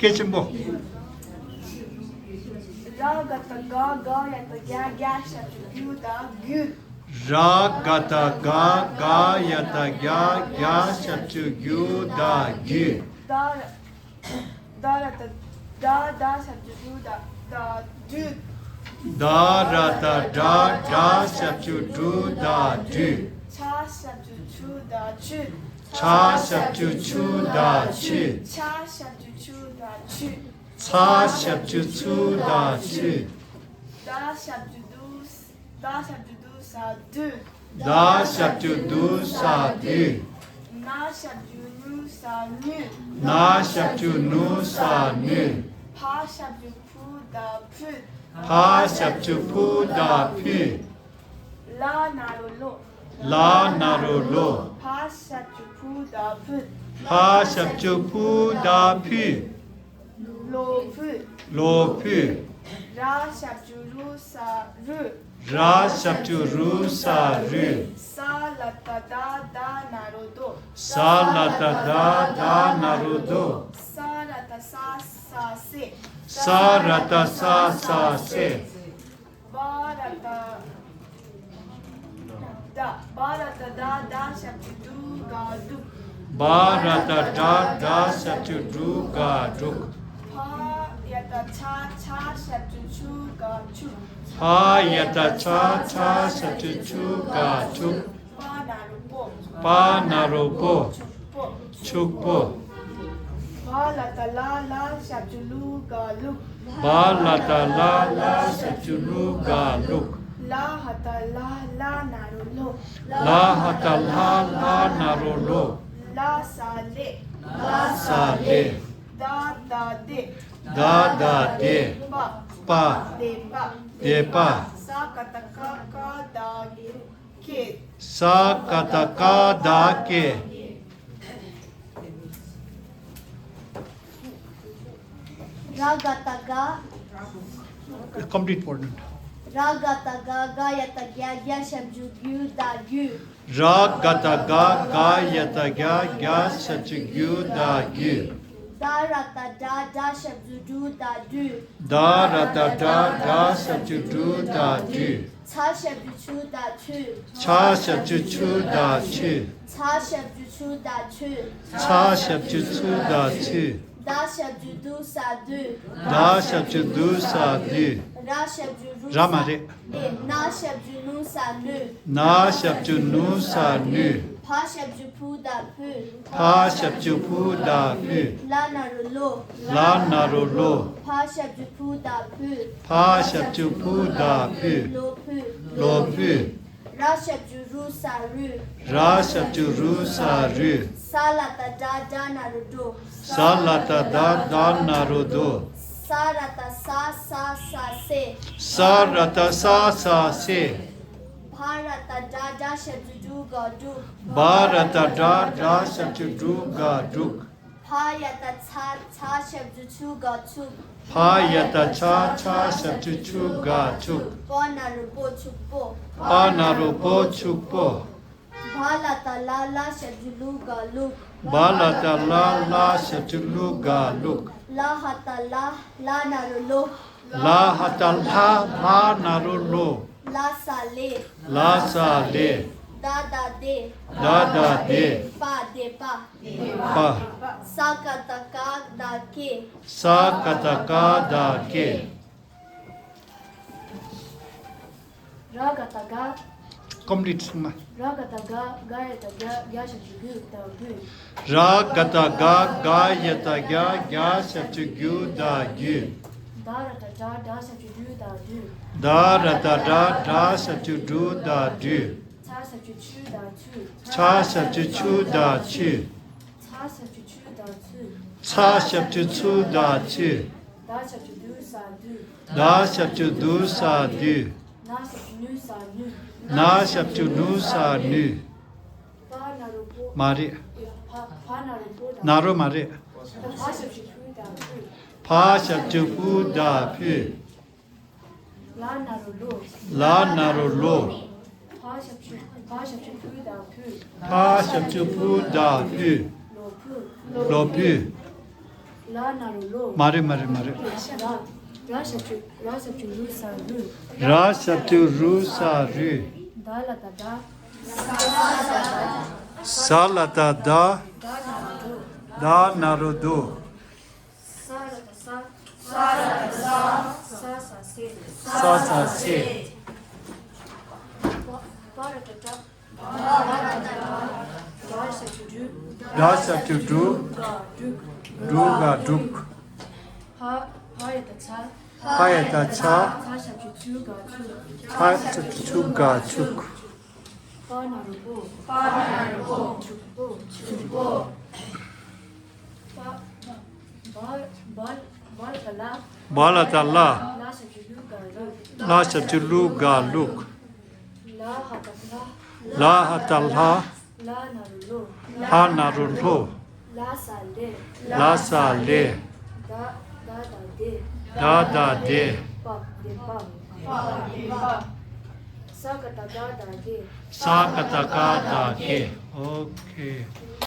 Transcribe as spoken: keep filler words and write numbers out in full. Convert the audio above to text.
སྐད་ཆེན་པོ། ར་ག་བཏགས་རྒ་རྒ་ཡ་བཏགས་རྒྱ་རྒྱ་ཞབས་ཀྱུ་རྒྱུ་དང་རྒྱུད། ར་ག་བཏགས་རྒ་རྒ་ཡ་བཏགས་རྒྱ་རྒྱ་ཞབས་ཀྱུ་རྒྱུ་དང་རྒྱུད། ད་ར་ད་ར་བཏགས་ད་ད་ཞབས་ཀྱུ་དུ་ད་ད་དུད། ད་ར་བཏགས་དྲ་དྲ་ཞབས་ཀྱུ་དྲུ་ད་དྲུད། ཆ་ཞབས་ཀྱུ་ཆུ་ད་ཆུད། ཆ་ཞབས་ཀྱུ་ཆུ་ད་ཆུད། ཆ་ཞབས་ཀྱུ་ཆུ་ད་ཆུད། ཚ་ཞབས་ཀྱུ་ཚུ་ད་ཚུད། ད་ཞབས་ཀྱུ་དུ་ད་ཞབས་ཀྱུ་དུ་ས་དུད། ད་ཞབས་ཀྱུ་དུ་ས་དུད། ན་ཞབས་ཀྱུ་ནུ་ས་ནུད། ན་ཞབས་ཀྱུ་ནུ་ས་ནུད། ཕ་ཞབས་ཀྱུ་ཕུ་ད་ཕུད། ཕ་ཞབས་ཀྱུ་ཕུ་ད་ཕུད། ལ་ན་རོ་ལོ། ལ་ན་རོ་ལོ། ཕ་ཞབས་ཀྱུ་ཕུ་ད་ཕུད། ཕ་ཞབས་ཀྱུ་ཕུ་ད་ཕུད། ལོ་ཕུད། ལོ་ཕུད། ར་ཞབས་ཀྱུ་རུ་ས་རུད། ར་ཞབས་ཀྱུ་རུ་ས་རུད། ས་ལ་བཏགས་ད་ད་ན་རོ་དོ། ས་ལ་བཏགས་ད་ད་ན་རོ་དོ། ས་ར་བཏགས་ས་ས་སེ། ས་ར་བཏགས་ས་ས་སེ། བ་ར་བཏགས་ད། བ་ར་བཏགས་ད་ད་ཞབས་ཀྱུ་དྲུ་ག་དྲུག། བ་ར་བཏགས་ད་ད་ཞབས་ཀྱུ་དྲུ་ག་དྲུག། ཕ་ཡ་བཏགས་ཕྱ་ཕྱ་ཞབས་ཀྱུ་ཕྱུ་ག་ཕྱུག། ཕ་ཡ་བཏགས་ཕྱ་ཕྱ་ཞབས་ཀྱུ་ཕྱུ་ག་ཕྱུག། པ་ན་རོ་པོ། པ་ན་རོ་པོ། ཕྱུག་པོ། ཕྱུག་པོ། བ་ལ་བཏགས་ལ་ལ་ཞབས་ཀྱུ་ལུ་ག་ལུག། བ་ལ་བཏགས་ལ་ལ་ཞབས་ཀྱུ་ལུ་ག་ལུག། ལ་ཧ་བཏགས་ལྷ་ལྷ་ན་རོ་ལྷོ། ལ་ཧ་བཏགས་ལྷ་ལྷ་ན་རོ་ལྷོ། ལ་ས་ལེ། ལ་ས་ལེ། ད་ད་དེ། ད་ད་དེ། པ། པ། དེ་པ། དེ་པ། ས་ཀ་བཏགས་སྐ་སྐ་ད་གེ། ཀེ། ས་ཀ་བཏགས་སྐ་བཏགས་ཀེ། ར་ག་བཏགས་རྒ། Complete portion. ར་ག་བཏགས་རྒ་རྒ་ཡ་བཏགས་རྒྱ་རྒྱ་ཞབས་ཀྱུ་རྒྱུ་དང་རྒྱུད། ར་ག་བཏགས་རྒ་རྒ་ཡ་བཏགས་རྒྱ་རྒྱ་ཞབས་ཀྱུ་རྒྱུ་དང་རྒྱུད། ད་ར་བཏགས་དྲ་དྲ་ཞབས་ཀྱུ་དྲུ་དང་དྲུད། ད་ར་བཏགས་དྲ་དྲ་ཞབས་ཀྱུ་དྲུ་དང་དྲུད། ཚ་ཞབས་ཀྱུ་ཚུ་དང་ཚུད། ཚ་ཞབས་ཀྱུ་ཚུ་དང་ཚུད། ཚ་ཞབས་ཀྱུ་ཚུ་དང་ཚུད། ཚ་ཞབས་ཀྱུ་ཚུ་དང་ཚུད། ད་ཞབས་ཀྱུ་དུ་ས་དུད། ད་ཞབས་ཀྱུ་དུ་ས་དུད། ར་ཞབས་ཀྱུ་རུ་ར་མ་ས་རེད། ན་ཞབས་ཀྱུ་ནུ་ས་ནུད། ན་ཞབས་ཀྱུ་ནུ་ས་ནུད། ཕ་ཞབས་ཀྱུ་ཕུ་དང་ཕུད། ཕ་ཞབས་ཀྱུ་ཕུ་དང་ཕུད། ལ་ན་རོ་ལོ། ལ་ན་རོ་ལོ། ཕ་ཞབས་ཀྱུ་ཕུ་དང་ཕུད། ཕ་ཞབས་ཀྱུ་ཕུ་དང་ཕུད། ལོ་ཕུད། ལོ་ཕུད། ར་ཞབས་ཀྱུ་རུ་ས་རུད། ར་ཞབས་ཀྱུ་རུ་ས་རུད། ས་ལ་བཏགས་སྒྲ་སྒྲ་ན་རོ་སྒྲོ། ས་ལ་བཏགས་སྒྲ་སྒྲ་ན་རོ་སྒྲོ། ས་ར་བཏགས་ས་ས་ས་སེ། ས་ར་བཏགས་ས་ས་སེ། བ་ར་བཏགས་བྲ་བྲ་ཞབས་ཀྱུ་བྲུ་ག་བྲུག། བ་ར་བཏགས་བྲ་བྲ་ཞབས་ཀྱུ་བྲུ་ག་བྲུག། ཕ་ཡ་བཏགས་ཚ་ཚ་ཞབས་ཀྱུ་ཚུ་ག་ཚུག། ཕ་ཡ་བཏགས་ཚ་ཚ་ཞབས་ཀྱུ་ཚུ་ག་ཚུག། པ་ན་རོ་པོ་ཕྱུག་པོ། པ་ན་རོ་པོ་ཕྱུག་པོ། བ་ལ་བཏགས་ལ་ལ་ཞབས་ཀྱུ་ལུ་ག་ལུག། བ་ལ་བཏགས་ལ་ལ་ཞབས་ཀྱུ་ལུ་ག་ལུག། ལ་ཧ་བཏགས་ལྷ་ལྷ་ན་རོ་ལྷོ། ལ་ཧ་བཏགས་ལྷ་ལྷ་ན་རོ་ལྷོ། ལ་ས་ལེ། ལ་ས་ལེ། ད་ད་དེ། ད་ད་དེ། པ་དེ་པ། པ། ས་ཀ་བཏགས་སྐ་བཏགས་སྐེ། ས་ཀ་བཏགས་སྐ་བཏགས་སྐེ། ར་ག་བཏགས་རྒ། Complete སོང་ན། ར་ག་བཏགས་རྒ་རྒ་ཡ་བཏགས་རྒྱ་རྒྱ་ཞབས་ཀྱུ་རྒྱུ་བཏགས་རྒྱུད། ར་ག་བཏགས་རྒ་རྒ་ཡ་བཏགས་རྒྱ་རྒྱ་ཞབས་ཀྱུ་རྒྱུ་བཏགས་རྒྱུད། ད་ར་བཏགས་དྲ་དྲ་ཞབས་ཀྱུ་དྲུ་བཏགས་དྲུད། ད་ར་བཏགས་དྲ་དྲ་ཞབས་ཀྱུ་དྲུ་བཏགས་དྲུད། ཚ་ཞབས་ཀྱུ་ཚུ་བཏགས་ཚུད། ཚ་ཞབས་ཀྱུ་ཚུ་བཏགས་ཚུད། ཚ་ཞབས་ཀྱུ་ཚུ་བཏགས་ཚུད། ཚ་ཞབས་ཀྱུ་ཚུ་བཏགས་ཚུད། ད་ཞབས་ཀྱུ་དུ་ས་དུད། ད་ཞབས་ཀྱུ་དུ་ས་དུད། ན་ཞབས་ཀྱུ་ནུ་ས་ནུད། ན་ཞབས་ཀྱུ་ནུ་ས་ནུད། བ་ན་རོ་པོ། མ་རེད། བ་བ་ན་རོ་པོ་དང་། ན་རོ་མ་རེད། བ་ཞབས་ཀྱུ་བུ་དང་བུད། བ་ཞབས་ཀྱུ་བུ་དང་བུད། ལ་ན་རོ་ལོ། ལ་ན་རོ་ལོ། བ་ཞབས་ཀྱུ་བ་ཞབས་ཀྱུ་བུ་དང་བུད། བ་ཞབས་ཀྱུ་བུ་དང་བུད། ལོ་བུ། ལོ་བུ། ལ་ན་རོ་ལོ། མ་རེད་མ་རེད་མ་རེད། ར། ར་ཞབས་ཀྱུ། ར་ཞབས་ཀྱུ་རུ་ས་རུ། ར་ཞབས་ཀྱུ་རུ་ས་རུ། ད་ལ་ད་ད། ས་ལ་ད་ད། ད་ན་རོ་དོ། ས་ལ་ད་ས། ས་ལ་ད་ས། ས་ས་སེ། ས་ས་སེ། པ་པ་ར་ད་པྲ། པ་ར་ད་པྲ། ཌ་ཞབས་ཀྱུ་ཌྲུ། ཌ་ཞབས་ཀྱུ་ཌྲུ། ག་ཌྲུག་ཌྲུ་ག་ཌྲུག་ཧ་ཧ་ཡ་ད་ཚ། ཧ་ཡ་ད་ཚ། ཚ་ཞབས་ཀྱུ་ཚུ་ག་ཚུག་ཚ་ཞབས་ཀྱུ་ཚུ་ག་ཚུག་པ་ན་རོ་པོ། པ་ན་རོ་པོ། ཚུག་པོ། ཚུག་པོ། པ་པ་པ་པ་ལ་ད་ལ། པ་ལ་ད་ལ། ལ་ཞབས་ཀྱུ་ལུ་ག་ལུག་ལ་ཞབས་ཀྱུ་ལུ་ག་ལུག་ལ་ཧ་ད་ལྷ། ལ་ཧ་ད་ལྷ། ལ་ན་རོ་ལྷོ། ལ་ན་རོ་ལྷོ། ལ་ས་ལེ། ལ་ས་ལེ། ད་ད་ད་དེ། ད་ད་དེ། པ་དེ་པ། པ་དེ་པ། ས་ཀ་ད་ག་ད་གེ། ས་ཀ་ད་ག་ད་གེ། ཨོ་ཁེ།